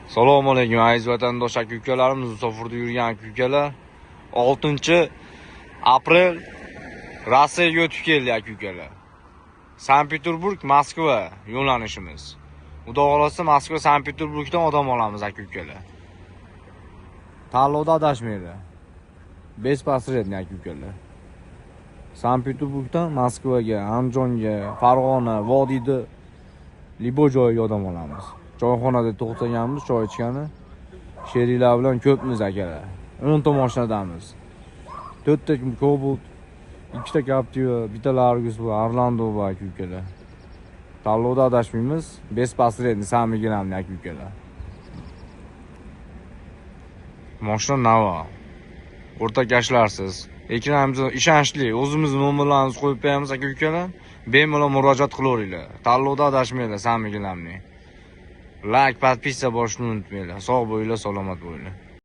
Assalomu alaykum, aziz vatandosh aka ukalarimiz, musofirda yurgan aka ukalar. 6 aprel Rossiyaga o'tib keldi, aka ukalar. Sankt-Peterburg, Moskva yo'nalishimiz. Xudo xohlasa, Moskva, Sankt-Peterburgdan odam olamiz, aka ukalar. Tanlovda adashmaydi. Без посредник, aka ukalar. Sankt-Peterburgdan Moskvaga, Andijonga, Farg'ona, vodiyda любой joyga odam olamiz. Choyxonada to'xtaganmiz, choy ichgani. Sheriklar bilan ko'pmiz, akalar. 10 ta mashinadamiz. 4 ta Cobalt, 2 ta Captiva, bitta Largus bor, Orlando bor, aka ukalar. Tanlovda adashmaymiz. Без посредник, самый главный, aka ukalar. Mashina Nava. O'rtakashlarsiz. Ekranimiz ishonchli, o'zimiz nomerlarimizni qo'yib qo'yamiz, aka ukalar. Bemalol murojaat qilaveringlar. Tanlovda adashmanglar, самый главный. Лайк, подписка bosishni unutmanglar. Sog' bo'linglar, salomat bo'linglar.